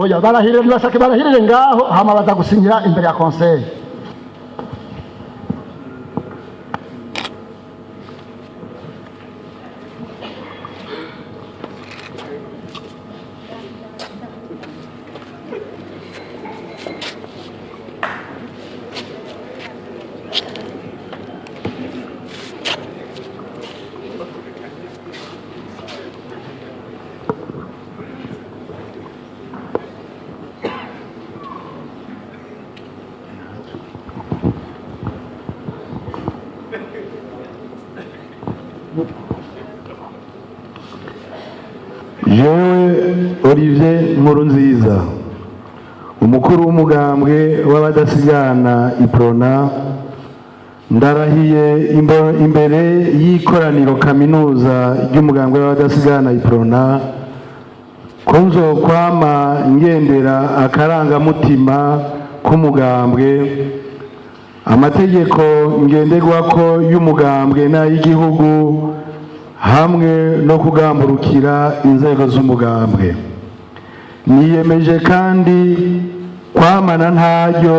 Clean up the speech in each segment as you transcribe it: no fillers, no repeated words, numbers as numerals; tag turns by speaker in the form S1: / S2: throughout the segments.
S1: Oya, barahirire, ntibashake, barahirire ngaho, hama baza gusinyira imbere ya conseil.
S2: Jewe Olivier Nkurunziza, umukuru w'umugambwe w'abadasigana Iprona, ndarahiye imbere y'ikoraniro kaminuza ry'umugambwe w'abadasigana Iprona ko nzokwama ngendera akarangamutima k'umugambwe, amategeko ngenderwako y'umugambwe n'ay'igihugu, hamwe no kugamburukira inzego z'umugambwe. Niyemeje kandi kwamana ntaryo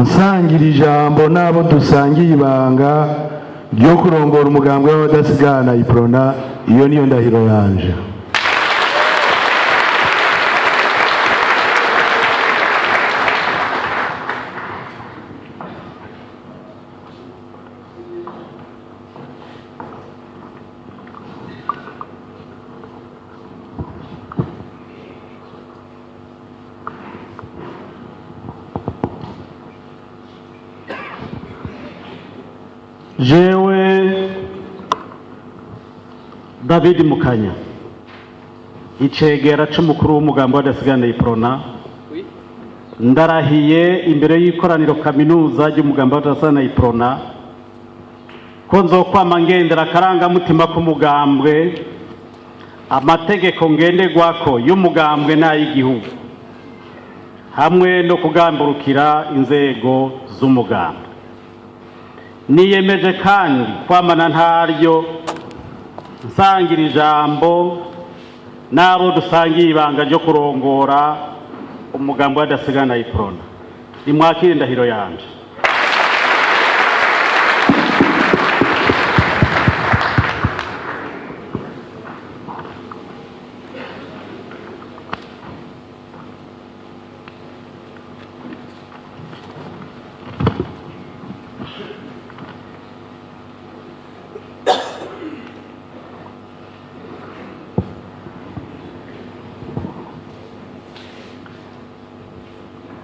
S2: nsangira ijambo n'abo dusangiye ibanga ryo kurongora umugambwe w'abadasigana Iprona. Iyo niyo ndahiro yanje.
S3: Jewe David Mukanya, icegera c'umukuru w'umugambi w'abadasigana Iprona, ndarahiye imbere y'ikoraniro kaminuza ry'umugambi w'abadasigana Iprona ko nzokwama ngendera akarangamutima k'umugambwe, amategeko ngenderwako y'umugambwe n'ay'igihugu, hamwe no kugamburukira inzego z'umugambwe. Niyemeje kandi kwamana ntaryo nsangira ijambo n'abo dusangiye ibanga ryo kurongora umugambi w'abadasigana Iprona. Nimwakire indahiro yanje.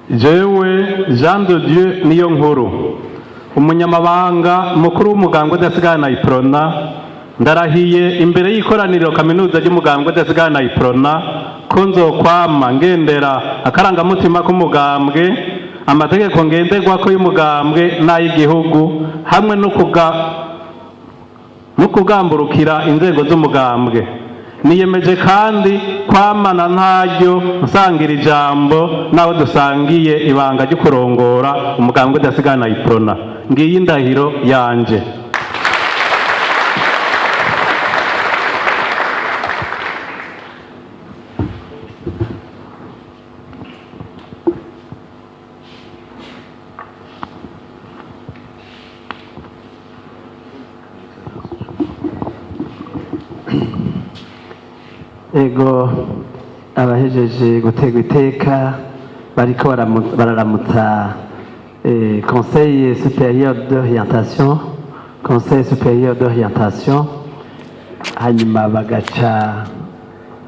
S4: Jewe Jean de Dieu niyo nkuru, umunyamabanga mukuru w'umugambwe udasigana Iprona, ndarahiye imbere y'ikoraniro kaminuza ry'umugambwe udasigana Iprona ko nzokwama ngendera akarangamutima k'umugambwe, amategeko ngenderwako y'umugambwe n'ay'igihugu, hamwe no kugamburukira inzego z'umugambwe. Niyemeje kandi kwamana ntaryo nsangira ijambo n'abo dusangiye ibanga ryo kurongora umugambwe udasigana Iprona. Ngiyi indahiro yanje.
S5: Ego, abahejeje gutegwa iteka bariko bararamutsa conseil supérieur d'orientation, conseil supérieur d'orientation, hanyuma bagaca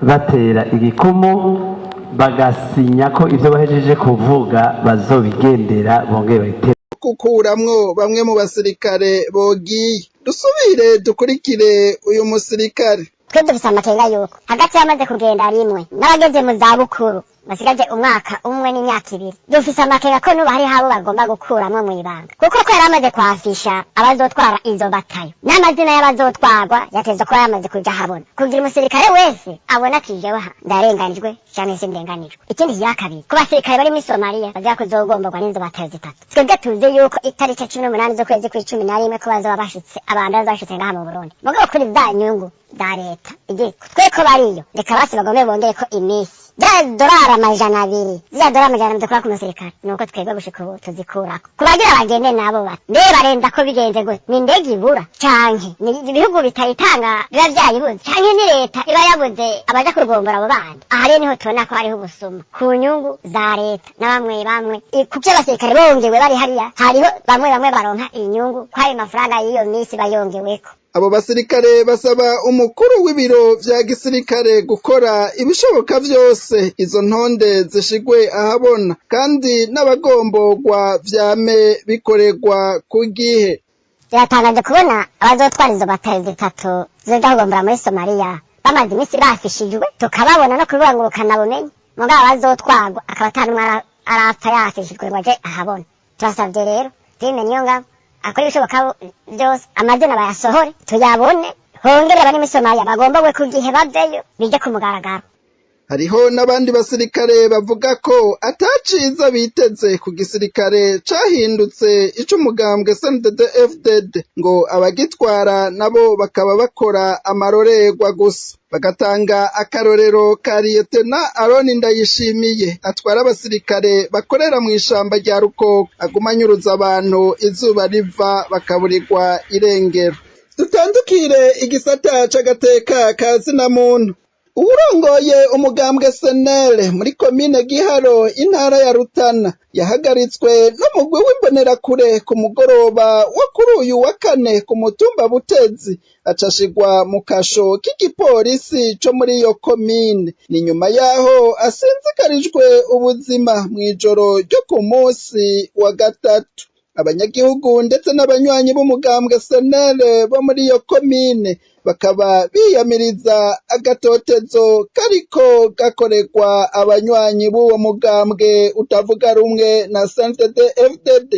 S5: batera igikumu, bagasinya ko ivyo bahejeje kuvuga bazobigendera, bongere babitere.
S6: Gukuramwo bamwe mu basirikare bogiye. Dusubire dukurikire uyu musirikare.
S7: Twe dufise amakenga yuko hagati y'amaze kugenda rimwe n'abageze mu zabukuru basigaje umwaka umwe n'imyaka 2, dufise amakenga ko nubu hariho abo bagomba gukuramwo mw'ibanga, kuko ko yari amaze kwafisha abazotwara izo batayo n'amazina y'abazotwarwa yateza kuba yamaze kuja habona, kugira umusirikare wese abona ati jewe aha ndarenganijwe canke sindenganijwe. Ikindi kigira kabiri, ku basirikare bari muri Somaliya baza kuzogomborwa n'izo batayo zitatu, twebwe tuzi yuko itariki 18 z'ukwezi kw'icumi na rimwe ko bazoba bashitse, abantu bazoba bashitse ngaha mu Burundi, mugabo kuri za nyungu za leta igiye twe ko bariyo, reka basi bagome bongere ko iminsi ya dorari. 200, ziriya dorari 200 dukura ku musirikare, nuko twebwe gushika ubu tuzikurako. Ku bagira bagende nabo bati mbe barenza ko bigenze gute? Ni indege ibura, canke ni ibihugu bitayitanga biba vyayibuze, canke ni leta iba yabuze abaja kugombora abo bandi? Aha rero niho tubona ko hariho ubusuma ku nyungu za leta na bamwe bamwe. Kuko abasirikare bongewe bari hariya, hariho bamwe bamwe baronka inyungu kw'ayo mafaranga y'iyo misi bayongeweko.
S6: Abo basirikare basaba umukuru w'ibiro vya gisirikare gukora ibishoboka vyose izo ntonde zishigwe ahabona, kandi n'abagomborwa vyame bikorerwa ku gihe.
S7: Biratangaje kubona abazotwara izo batayo zitatu zizoja kugombora muri Somaliya bamaze iminsi bafishijwe, tukababona no kurubuga ngurukanabumenyi, mugabo abazotwarwa akaba ata n'umwe arapfa yafishijwe ngo aje ahabona. Turasavye rero Prime Niyongabo akora ibishoboka vyose, amazina bayasohore tuyabone, hongere abari muri Somaliya bagomborwe ku gihe, baveyo bije ku mugaragaro.
S6: Hariho n'abandi basirikare bavuga ko ataciza biteze ku gisirikare cahindutse ic'umugambwe CNDD FDD, ngo abagitwara nabo bakaba bakora amarorerwa gusa, bagatanga akarorero ka Liyetena Aroni Ndayishimiye atwara abasirikare bakorera mw'ishamba rya Rukoko, aguma anyuruza abantu izuba riva bakaburirwa irengero. Dutandukire igisata c'agateka ka zina muntu. Uwurongoye umugambwe SNL muri komine Giharo, intara ya Rutana, yahagaritswe n'umugwi w'imbonerakure ku mugoroba wo kuri uyu wa kane ku mutumba Butezi, acashigwa mu kasho k'igipolisi co muri iyo komine. Ni nyuma yaho asinzikarijwe ubuzima mw'ijoro ryo ku musi wa gatatu. Abanyagihugu ndetse n'abanywanyi b'umugambwe SNL bo muri iyo komine bakaba biyamiriza agatotezo kariko gakorerwa abanywanyi b'uwo mugambwe utavuga rumwe na CNDD FDD.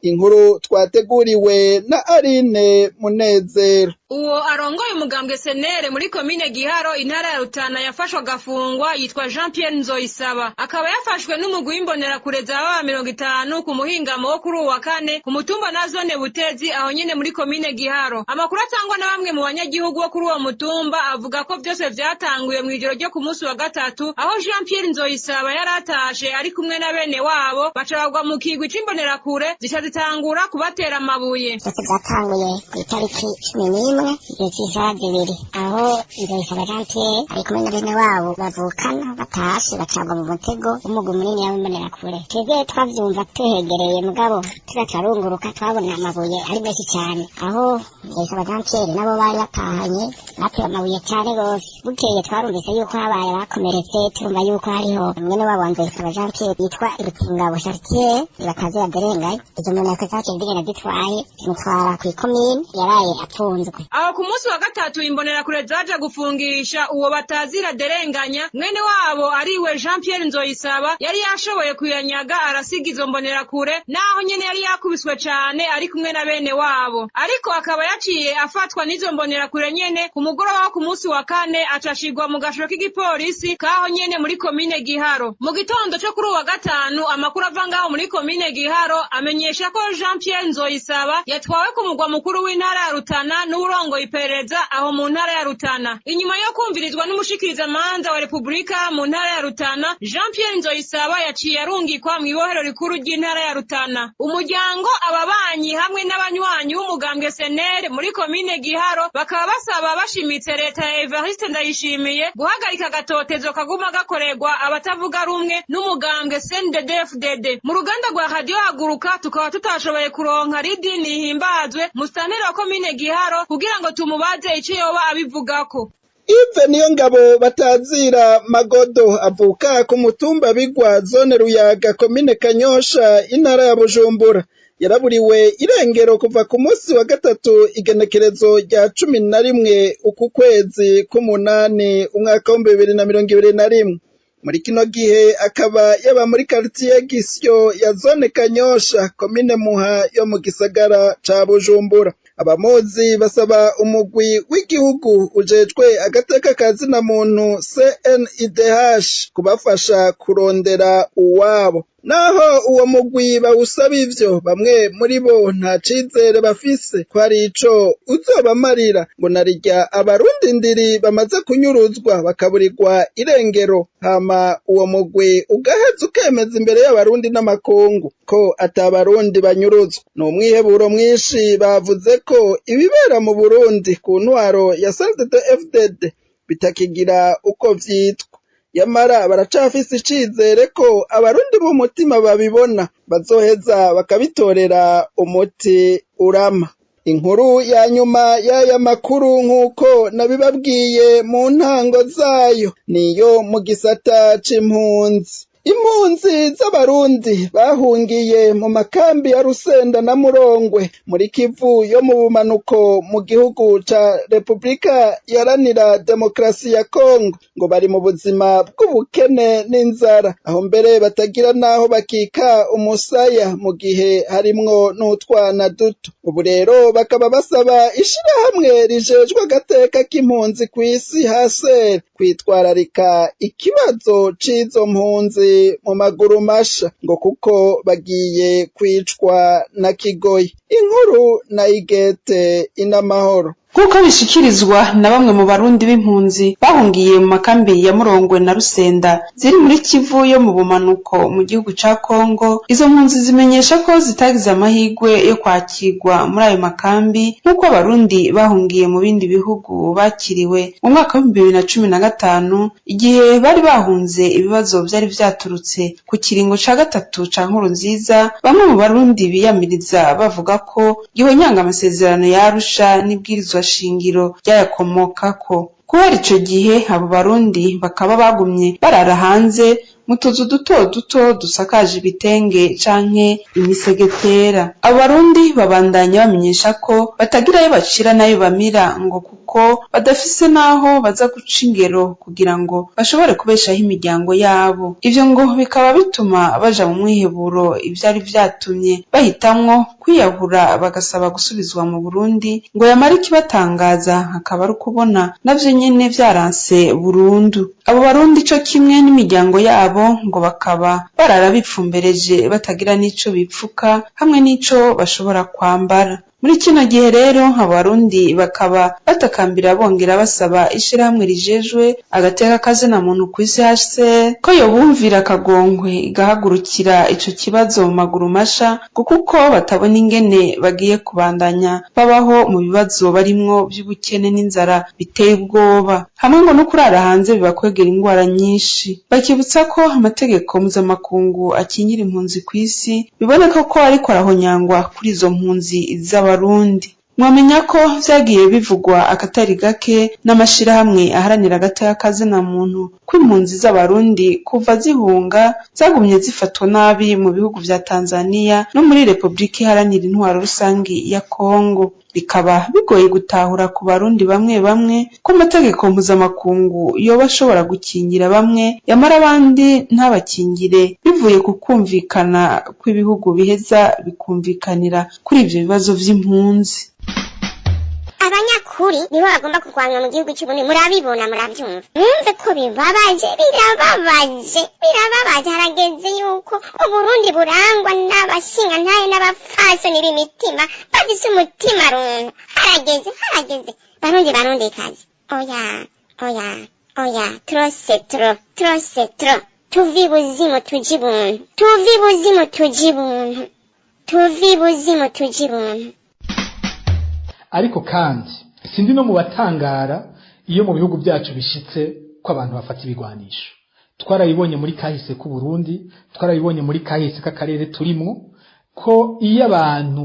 S6: Inkuru twateguriwe na Aline Munezero.
S8: Uwo arongoye umugambwe SNL muri komine Giharo, intara ya Rutana, yafashwe agafungwa yitwa Jean Pierre Nzoyisaba, akaba yafashwe n'umugwi w'imbonerakure za baba 50 ku muhingamo wo kuri uwa kane ku mutumba na zone Butezi, aho nyene muri komine Giharo. Amakuru atangwa na bamwe mu banyagihugu bo kuri uwo mutumba avuga ko vyose vyatanguye mw'ijoro ryo ku munsi wa gatatu, aho Jean Pierre Nzoyisaba yari atashe ari kumwe na bene wabo, baca bagwa mu kigwi c'imbonerakure, zica zitangura kubatera amabuye.
S7: Vyose vyatanguye kw'itariki 11 igihe c'isaha 2, aho Nzoyisaba Jean Pierre ari kumwe na bene wabo bavukana batashe, bacagwa mu mutego w'umugwi munini w'imbonerakure. Twebwe twavyumva tuhegereye, mugabo tuza turarunguruka twabona amabuye ari menshi cane, aho Nzoyisaba Jean Pierre nabo bari batahanye batewe amabuye cane gose. Bukeye twarumvise yuko habaye abakomeretse, turumva yuko hariho mwene wabo wa Nzoyisaba Jean Pierre yitwa Irukingabo Chartier batazira Derengaye, izo mbonerakure zaciye zigenda zitwaye, zimutwara kw'ikomine, yaraye apfunzwe.
S8: Aho ku munsi wa gatatu imbonerakure zaje gufungisha uwo batazira Derenganya, mwene wabo ariwe Jean Pierre Nzoyisaba yari yashoboye kuyanyaga arasiga izo mbonerakure, naho nyene yari yakubiswe cane ari kumwe na bene wabo, ariko akaba yaciye afatwa n'izo mbonerakure nyene ku mugoroba wo ku munsi wa kane, acashigwa mu gasho k'igipolisi kaho nyene muri komine Giharo. Mu gitondo co kuri uwa gatanu, amakuru ava ngaho muri komine Giharo amenyesha ko Jean Pierre Nzoyisaba yatwawe ku mugwa mukuru w'intara ya Rutana n'uwurongoye iperereza aho mu ntara ya Rutana. Inyuma yo kumvirizwa n'umushikirizamanza wa Repubulika mu ntara ya Rutana, Jean Pierre Nzoyisaba yaciye arungikwa mw'ibohero rikuru ry'intara ya Rutana. Umuryango, ababanyi hamwe n'abanywanyi b'umugambwe SNL muri komine Giharo bakaba basaba bashimitse leta ya Evariste Ndayishimiye guhagarika agatotezo kaguma gakorerwa abatavuga rumwe n'umugambwe CNDD-FDD. Mu ruganda rwa Radio Haguruka tukaba tutashoboye kuronka Lydie Nihimbazwe, musitanteri wa komine Giharo, kugira ngo tumubaze ico yoba abivugako.
S6: Yves Niyongabo batazira Magodo avuka ku mutumba Bigwa, zone Ruyaga, komine Kanyosha, intara ya Bujumbura, yaraburiwe irengero kuva ku munsi wa gatatu igenekerezo rya 11 uku kwezi k'umunani umwaka w'2021. Muri kino gihe akaba yaba muri quartier Gisyo ya zone Kanyosha, komine Muha yo mu gisagara ca Bujumbura. Abamuzi basaba umugwi w'igihugu ujejwe agateka ka zina muntu CNIDH kubafasha kurondera uwabo. Naho uwo mugwi bawusaba ivyo, bamwe muri bo nta cizere bafise ko hari ico uzobamarira, ngo narirya abarundi ndiri bamaze kunyuruzwa bakaburirwa irengero, hama uwo mugwi ugaheza ukemeza imbere y'abarundi n'amakungu ko ata barundi banyuruzwa. Ni umwiheburo mwinshi. Bavuze ko ibibera mu Burundi ku ntwaro ya CNDD-FDD bitakigira uko vyitwa. Yamara baracafise icizere ko abarundi b'umutima babibona bazoheza bakabitorera umuti urama. Inkuru ya nyuma y'aya makuru, nk'uko nabibabwiye mu ntango zayo, niyo mu gisata c'impunzi. Impunzi z'abarundi bahungiye mu makambi ya Rusenda na Murongwe muri Kivu yo mu bumanuko mu gihugu ca Repubulika Iharanira Demokarasi ya Kongo ngo bari mu buzima bw'ubukene n'inzara, aho mbere batagira n'aho bakika umusaya mu gihe harimwo n'utwana duto. Ubu rero bakaba basaba ishirahamwe rijejwe agateka k'impunzi kw'isi, HCR, kwitwararika ikibazo c'izo mpunzi mu maguru masha, ngo kuko bagiye kwicwa na kigoyi. Inkuru na Igete Inamahoro.
S9: Nk'uko bishikirizwa na bamwe mu barundi b'impunzi bahungiye mu makambi ya Murongwe na Rusenda ziri muri Kivu yo mu bumanuko mu gihugu ca Kongo, izo mpunzi zimenyesha ko zitagize amahirwe yo kwakirwa muri ayo makambi nk'uko abarundi bahungiye mu bindi bihugu bakiriwe mu mwaka w'2015, igihe bari bahunze ibibazo vyari vyaturutse ku kiringo ca gatatu ca Nkurunziza, bamwe mu barundi biyamiriza bavuga ko gihonyanga amasezerano ya Arusha n'ibwirizwa shingiro ryayakomokako. Kubera ico gihe, abo barundi bakaba bagumye barara hanze mu tuzu duto duto dusakaje ibitenge canke imisegetera. Abo barundi babandanya bamenyesha ko batagira ayo bacira n'ayo bamira, ngo kuko badafise n'aho baza guca ingero kugira ngo bashobore kubeshaho imiryango yabo. Ivyo ngo bikaba bituma baja mu mwiheburo, ivyari vyatumye bahitamwo kwiyahura, bagasaba gusubizwa mu Burundi. Ngo yamara ikibatangaza akaba ari ukubona navyo nyene vyaranse burundu. Abo barundi co kimwe n'imiryango yabo ngo bakaba barara bipfumbereje, batagira n'ico bipfuka hamwe n'ico bashobora kwambara. Muri kino gihe rero, abarundi bakaba batakambira bongera basaba ishirahamwe rijejwe agateka kazina muntu kw'isi, HCR, ko yobumvira akagongwe igahagurukira ico kibazo mu maguru masha, ngo kuko batabona ingene bagiye kubandanya babaho mu bibazo barimwo vy'ubukene n'inzara biteye ubwoba, hamwe ngo no kurara hanze bibakwegera ingwara nyinshi. Bakibutsa ko amategeko mpuzamakungu akingira impunzi kw'isi biboneka ko ariko arahonyangwa kuri izo mpunzi z'abarundi. Mwamenya ko vyagiye bivugwa akatari gake n'amashirahamwe aharanira agateka kazina muntu ko impunzi z'abarundi kuva zihunga zagumye zifatwa nabi mu bihugu vya Tanzania no muri Repubulika Iharanira Intwaro Rusangi ya Kongo. Bikaba bigoye gutahura ku barundi bamwe bamwe ko amategeko mpuzamakungu yoba ashobora gukingira bamwe, yamara abandi ntabakingire, bivuye ku kumvikana kw'ibihugu biheza bikumvikanira kuri ivyo bibazo vy'impunzi.
S7: Abanyakuri nibo bagomba kurwanywa mu gihugu cy'Uburundi. Murabibona, murabyumva, mwumve ko bibabaje, birababaje, birababaje. Harageze yuko Uburundi burangwa n'abashingantahe n'abapfasoni b'imitima, bafise umutima runtu. Harageze, harageze, barundi, barundi kazi. Oya, oya, oya, trop c'est trop, trop c'est trop. Tuve ibuzimu tuje ibuntu, tuve ibuzimu tuje ibuntu, tuve ibuzimu tuje ibuntu.
S10: Ariko kandi sindi no mu batangara iyo mu bihugu byacu bishitse ko abantu bafata ibigwanisho. Twarabibonye muri kahise k'u Burundi, twarabibonye muri kahise k'akarere turimwo, ko iyo abantu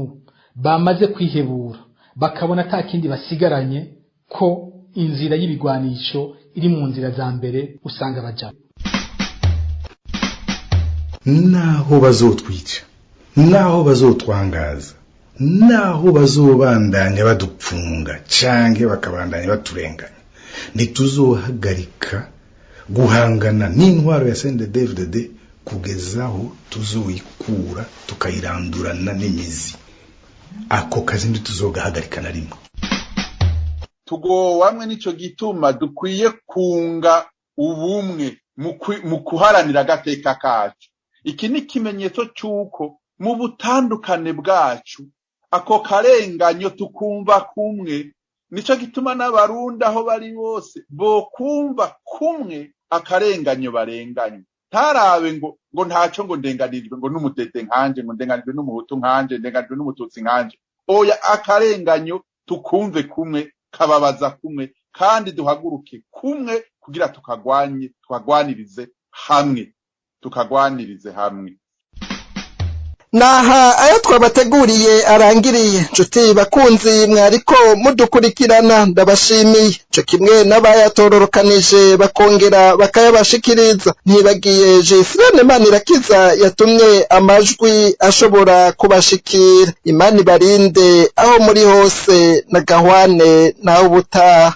S10: bamaze kwihebura bakabona ata kindi basigaranye, ko inzira y'ibigwanisho iri mu nzira za mbere usanga bajamo.
S11: Naho bazotwica, naho bazotwangaza, naho bazobandanya badupfunga canke bakabandanya baturenganya, ntituzohagarika guhangana n'intwaro ya CNDD-FDD kugeza aho tuzoyikura tukayirandurana n'imizi. Ako kazi ntituzogahagarika na rimwe.
S12: Tugowamwe n'ico gituma dukwiye kunga ubumwe mu kuharanira agateka kacu. Iki ni ikimenyetso c'uko mu butandukane bwacu ako karenganyo tukumva kumwe. Nico gituma n'Abarundi aho bari bose bokumva kumwe akarenganyo barenganywe. Ntarabe ngo ntaco, ngo ndenganijwe ngo n'umudede nkanje, ngo ndenganijwe n'Umuhutu nkanje, ndenganijwe n'Umututsi nkanje. Oya, akarenganyo tukumve kumwe, kababaza kumwe, kandi duhaguruke kumwe kugira tukagwanye, tukagwanirize hamwe, tukagwanirize hamwe.
S6: Naha ayo twabateguriye arangiriye. Nshuti bakunzi mwariko mudukurikirana, ndabashimiye co kimwe n'abayatororokanije bakongera bakayabashikiriza. Ntibagiye Jesirene Manirakiza yatumye amajwi ashobora kubashikira. Imana ibarinde aho muri hose, na gahwane nawe ubutaha.